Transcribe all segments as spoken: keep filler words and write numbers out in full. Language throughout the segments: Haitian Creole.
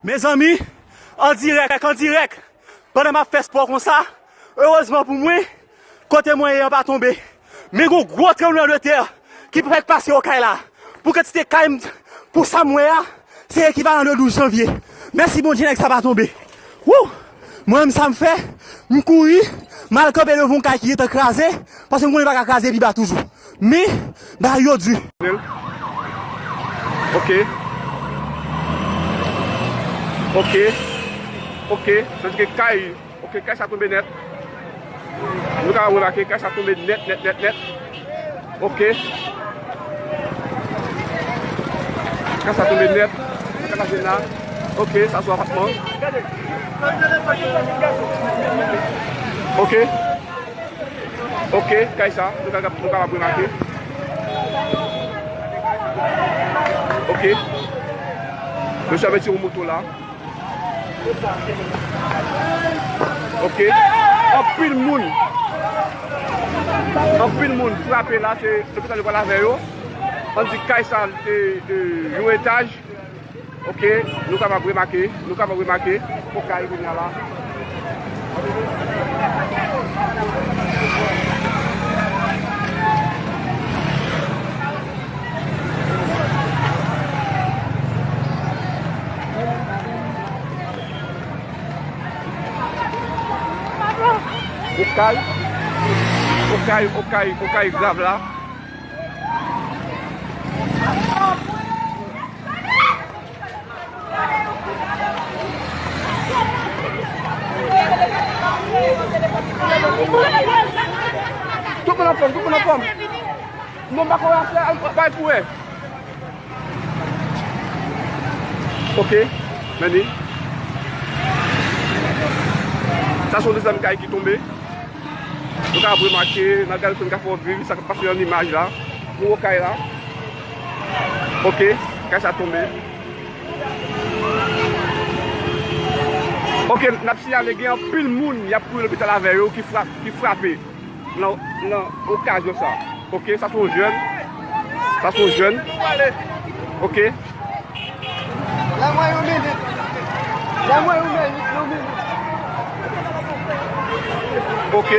Mezanmi, an dirèk, an dirèk, pandan m ap fè spò konsa, erezman pou mwen, kote mwen ye an pa tonbe. Men gon gwo tranblemanntè ki fèk pase Okay la. Pou kantite kay m, pou sa m wè a, se ekivalan de douz janvye. Mèsi Bondye, nèg sa pa tonbe. Wou! Mwen menm sa m fè, m kouri, m al kanpe devan yon kay ki gentan kraze, paske m konnen li pa ka kraze pi ba toujou. Men, bagay yo di. Ok. Ok. Ok. Sa vle di ke kay, ok, kay sa tonbe nèt. Nou ka remake, kay sa tonbe nèt, nèt, nèt, nèt. Ok. Kay sa tonbe nèt. Kay sa tonbe la. Ok, sa sou apatman. Ok. Ok, kay sa, nou ka, nou kapab remake. Ok. Mesye ap retire yon moto la. Ok. Anpil moun. Anpil moun frape la, se lopital yo pral avè yo. Ann di kay sa, e, e, yon etaj. Ok, nou kapab remake, nou kapab remake. Okay kounye a la. Okay, Okay, Okay, Okay grav la. Tout moun anfòm, tout moun anfòm. Non, m pa kwè a fè, al bay pou wè. Ok, men li. Sa se yon dezyèm kay ki tonbe. Nou ka remake, nan gade fè m ka fè w viv sa k ap pase nan imaj la. Pou Okay la. Ok, kay sa tonbe. Ok, n ap siyale gen anpil moun y ap kouri lopital avè yo ki frap, ki frape nan, nan okazyon sa. Ok, sa se yon jèn. Sa se yon jèn. Ok. Ban mwen yon minit. Ban mwen yon minit, yon minit. Ok.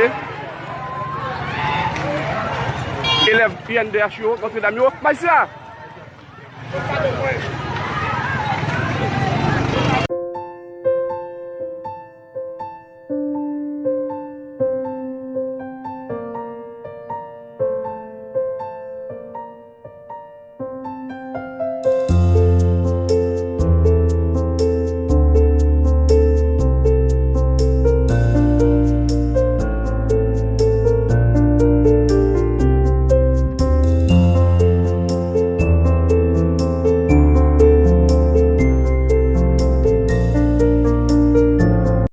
Elèv I N D H yo, matyè dam yo. Majistra!